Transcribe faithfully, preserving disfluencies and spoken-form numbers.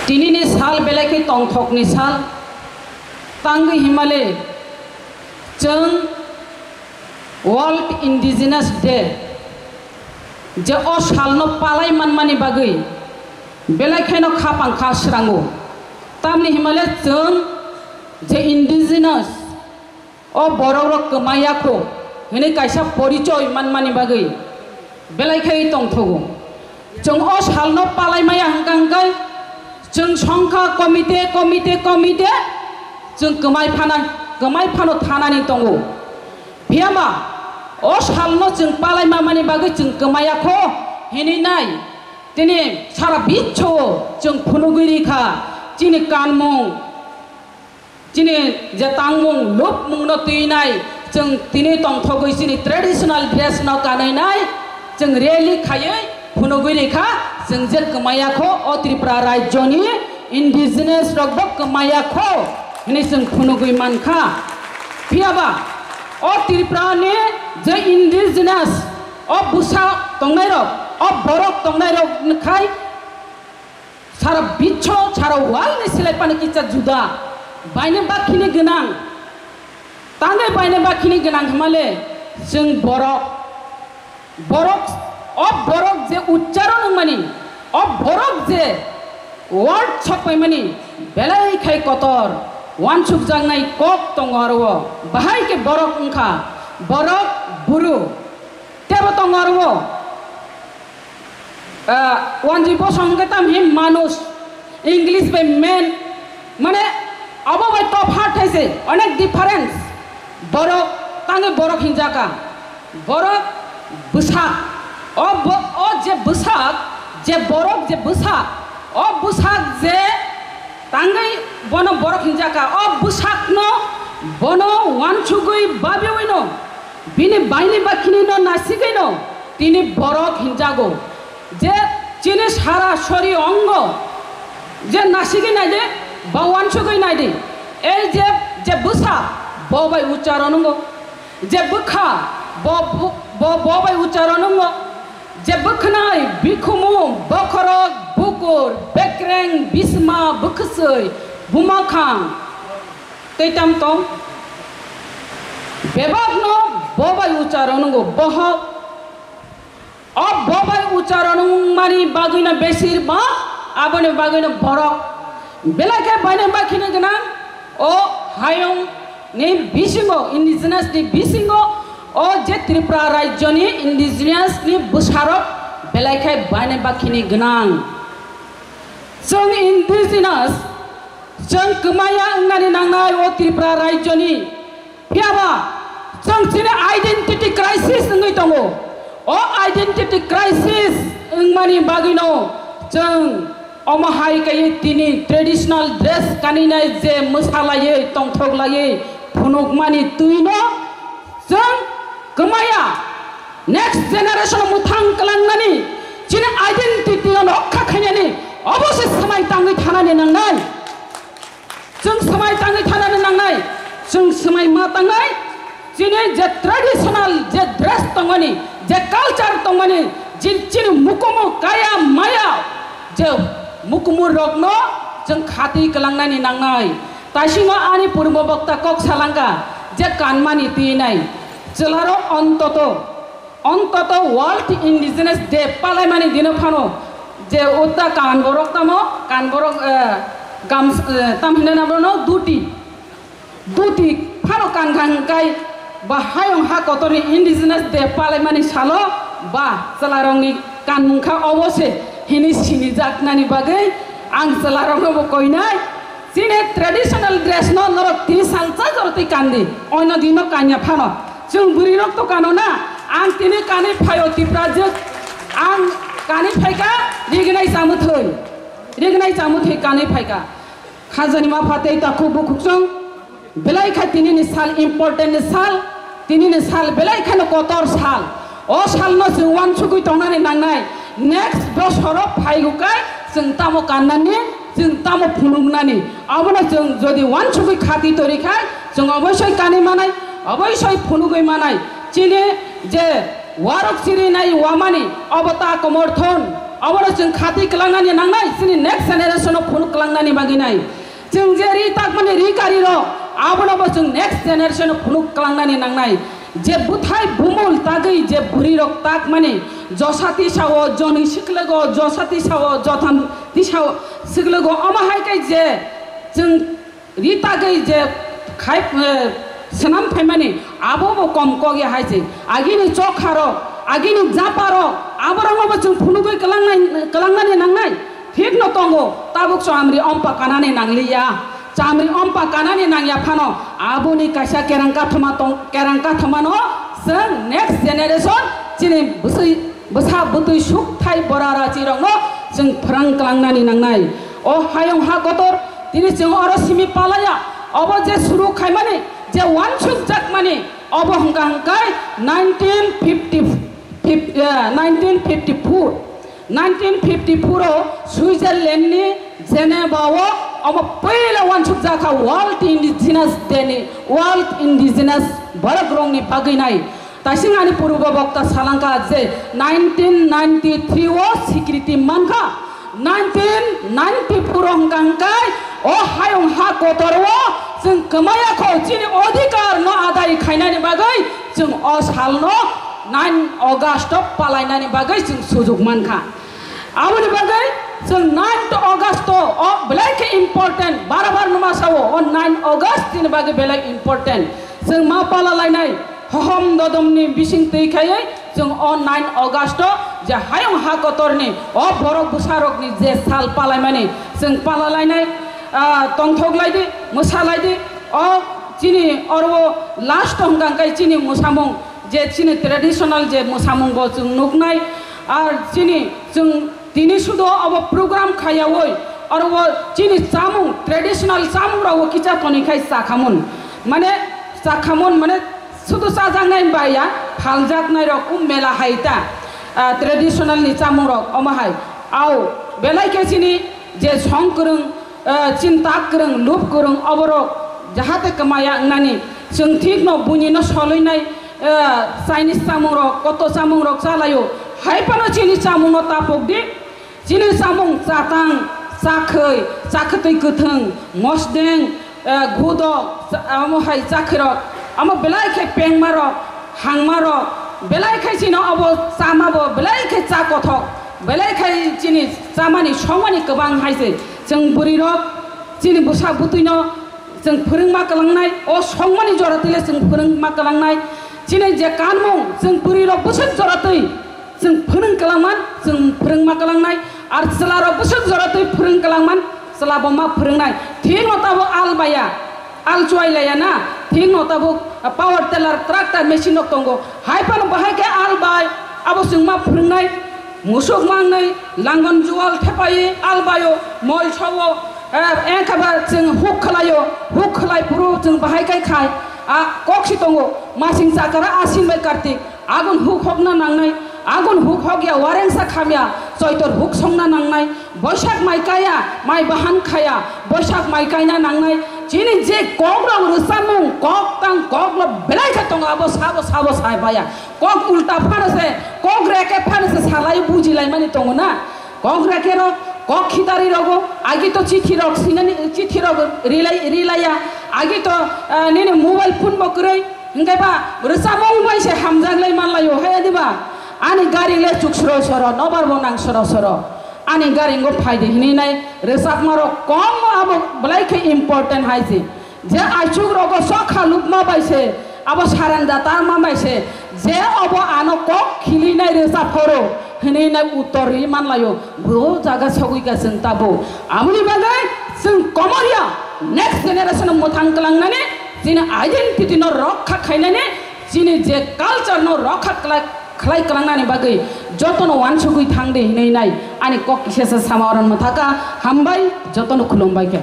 Tinini sal belai khe tongthokni sal. Tangwi himale chwng World Indigenous Day, je o salno palai manmani bagwi belai kheno khapang kha srango. Tamni himale chwng je indigenous, o borok rok kwmaya kho hwnwi kaisa porichoi manmani bagwi belai khe tongthogo. Chwng o salno palai maya hwnkha hwnkhe chwng songkha komite, komite, komite chwng kwmai phana, kwmai phano thanani tongo. Phiyaba o salno chwng palai mamani bagwi chwng kwmaya kho hwnwi nai tini sara biswo chwng phunugwi rikha chini kanmung. Chini je tangmung lupmungno twinai, chwng tini tongthogwi chini traditional dress no kanwi nai, chwng rally khaiwi phunugwi rikha, chwng je kwmaya kho o Tripura rajyoni indigenous rokbo kwmaya kho hwnwi chwng phunugwi mankha. Phiyaba o Tripurani je indigenous, o bwsa tongnairok, o borok tongnairok khai sara biswo, sara world ni silai pani kisa juda. Baini bakhini gwnang. Tangwi baini bakhini gwnang himale chwng borok. Borok, o borok je uchcharon wngmani, o borok je word sokpaimani belai khai kotor, wansukjaknai kok tongo aro o. Bahai khe borok wngkha, borok buru. Tebo tongo aro o, ah, wanjwi bosong hwnkhe tam hi manush, English bai man, mane abo bai topha thaise, onek difference. Borok, tangwi borok hinjaka, borok bwsak, o bo-, o je bwsak, je borok je bwsak, o bwsak je tangwi bono borok hinjaka, o bwsakno bono wansugwi babiwino, bini baini bakhinino nasigwino tini borok hinjago. Je chini sara sori ongo, je nasigwi naidi, ba wansugwi naidi, ei je, je bwsa, bo bai ucharon ongo, je bwkha, bo, bo, bo, bo bai ucharon ongo, je bwkhnai, bikhumu, bokhorok, bukur, bekreng, bisma, bwkhwswi, bumakhang, tei tam tong. Bebakno bo bai ucharon wngo, bohok. O bo bai ucharon wngmani bagwino besir bak, aboni bagwino borok. Belai khe baini bakhini gwnang, o hayung ni bisingo, indigenous ni bisingo, o je Tripura rajyo ni indigenous ni bwsarok belai khe baini bakhini gwnang. Chwng indigenous, chwng kwmaya wngnani nangnai o Tripura rajyo ni. Phiyaba chwng chini identity crisis wngwi tongo. O identity crisis wngmani bagwino chwng omo hai kaiwi tini traditional dress kaninai je mwsalaiwi tongthoklaiwi phunukmani twino chwng kwmaya next generation mwthang kwlangnani chini identity no rokha khainani obo se swmai tangwi thanani nangnai. Chwng swmai tangwi thanani nangnai, chwng swmai ma tangnai, chini je traditional je dress tongmani, je culture tongmani, je chini mukumu kaya maya, je mukumu rokno chwng khati kwlangnani nangnai. Taisingo ani purbo bokta kok salangka, je kanmani twi nai, chwlarok ontoto, Ontoto World Indigenous Day palaimani dino phano je utta kan borok tamo, kan borok, eh, gams-, eh, tam hinwi na bono duti. Duti phano kan kan kai ba hayung ha kotorni Indigenous Day palaimani salo ba chwlarokni kanmung kha obo se hini sinijaknani bagwi ang chwlarokno bo koinai. Chini traditional dress no norok tini salsa jorotwi kandi, oino dino kanya phano. Chwng bwrwi rok to kano na, ang tini kani phaio Tiprajwk, ang kani phaika rignai chamuthwi, rignai chamuthwi kani phaika. Khajani ma phatei takhuk bukhuk chwng, belai kha tinini sal important ni sal, tinini sal belai khano kotor sal. O salno chwng wansugwi tongnani nangnai. Next bosoro phaigo kai chwng tamo kannani, chwng tamo phunuknani. Abono chwng jodi wansugwi khati tori khai, chwng oboisoi kani manai, oboisoi phunugwi manai. Chini je warok chirinai wamani, obo ta komorthon. Obono chwng khati kwlangnani nangnai, chini next generation o phunuk Nangnani bagwi nai. Chwng je ri takmani ri kari rok, abono bo chwng next generation o phunuk klangnani nangnai. Je bwthai bumul tagwi je bwrwi rok takmani, josa tisao, joni siklogo, josa tisao, jotham tisao siklogo, omo hai khe je chwng ri tagwi je khai, eh, swnam phaimani, abo bo kom kok ya hai se. Agini chokha rok, agini japa rok, aborokno bo chwng phunugwi klangnai, klangnani nangnai. Thik no tongo, tabuk chamri ompa kanani nangliya. Chamri ompa kanani nangya phano, aboni kaisa kerang kathoma tong, kerang kathomano chwng next generation chini bwswi, bwsa bwtwi sukthai bora rachirokno chwng phrang klangnani nangnai. O hayung ha kotor, tini chwng oro simi palaya, obo je suru khaimani, je wansuk jakmani, obo hwnkha hwnkhe nineteen fifty, fif-, eh, nineteen fifty-four. Nineteen fifty-four o Switzerland ni Geneva o omo puila wansuk jakha World Indigenous Day ni, World Indigenous borok rok ni bagwi nai. Taising ani purbo bokta salangkha je nineteen ninety-three o sikriti mankha, nineteen ninety-four o hwnkha hwnkhe o hayung ha kotor o chwng kwmaya kho chini odhikar no adai khainani bagwi chwng o sal no nine August o palainani bagwi chwng sujuk mankha. Aboni bagwi chwng ninth August o belai khe important, bar bar numa sao, o nine August chini bagwi belai important. Chwng ma pala lainai, hohom dodom ni bising twi khaiwi chwng o nine August o je hayung ha kotor ni o borok bwsa rok ni je sal palaimani chwng pala lainai, ah, tongthok lai di, mwsa lai di, o chini oro last hwnkha hwnkhe chini mwsamung je chini traditional je mwsamung bo chwng nuknai, ar chini chwng tini sudo abo program khayawi, aro o chini chamung, traditional chamung rok o kicha toni khai chakhamun, mane chakhamun, mane sudo chajaknai baya, phaljaknai rok o mela hai ta, ah, traditional ni chamung rok omo hai, au belai khe chini je song kwrwng, ah, chinta kwrwng, lup kwrwng, oborok jahate kwmaya wngnani, chwng thikno buinino solwinai, ah, Chinese chamungrok, koto chamungrok chalaio. Hai phano chini chamungno tapok di. Chini chamung chatang, chakhwi, chakhwtwi kwthwng, mosdeng, ah, gudok, cha-, amo hai chakhwirok, amo belai khe pengmarok, hangmarok, belai khe chini obo chamabo, belai khe cha kothok, belai khe chini chamani songmani kwbang hai se. Chwng bwrwirok, chini bwsa bwtwino chwng phwrwngma kwlangnai, o songmani jora twi le chwng phwrwngma kwlangnai. Chini je kanmung, chwng bwrwirok bwswk jora twi chwng phwrwng kwlangman, chwng phwrwngma kwlangnai. Ar chwlarok bwswk jora twi phwrwng kwlangman, chwla bo ma phwrwngnai. Thikno tabuk al baya, al chuai laya na, thikno tabuk power tiller, tractor machine rok tongo. Hai phano bahai khe al bai, abo chwng ma phwrwngnai. Musuk mangnwi langon jual thepai albaio, mol sao, eh, engkha ba chwng huk khlaio, huk khlai phuru chwng bahai kai khai, a kok si tongo, masing chakara Ashin bai Kartik, agun huk hokna nangnai, agun huk hokya warengsa khamya, Choitor huk songna nangnai, Boisak mai kaya, mai bahan khaya, Boisak mai kaina nangnai, chini je kok rok rwchapmung, kok tang kok lo belai khe tongo, abo sabo sabo sai baya. Kok ulta phano se, kok reke phano se salai bujilaimani tongo na. Kok reke rok, kok khitari rogo, agi to chithi rok sinani, chithi rok rilai, rilaiya, agi to, ah, nini mobile phone bo kwrwi, hingke ba rwchapmung bai se hamjaklai manlaio, hai adi ba? Ani gari le chuk soro soro, nobar bo nang soro soro. Ani gari ngo phai di hinwi nai rwchapma rok kom abo belai khe important hai se. Je aichuk rogo sokha lubma bai se, abo saran jata ma bai se, je obo ano kok khilinai rwchap phoro hinwi nai uttor ri manlaio, bo jaga sogwi ka chwng tabo. Aboni bagwi chwng Komorya next generation mwthang kwlangnani chini identity no rokha khainani, chini je culture no rokha khlai, khlai kwlangnani bagwi jotono wansugwi thang di hinwi nai ani kok kisa sa sama oron mwthaka. Hambai, jotono khulumbai khe.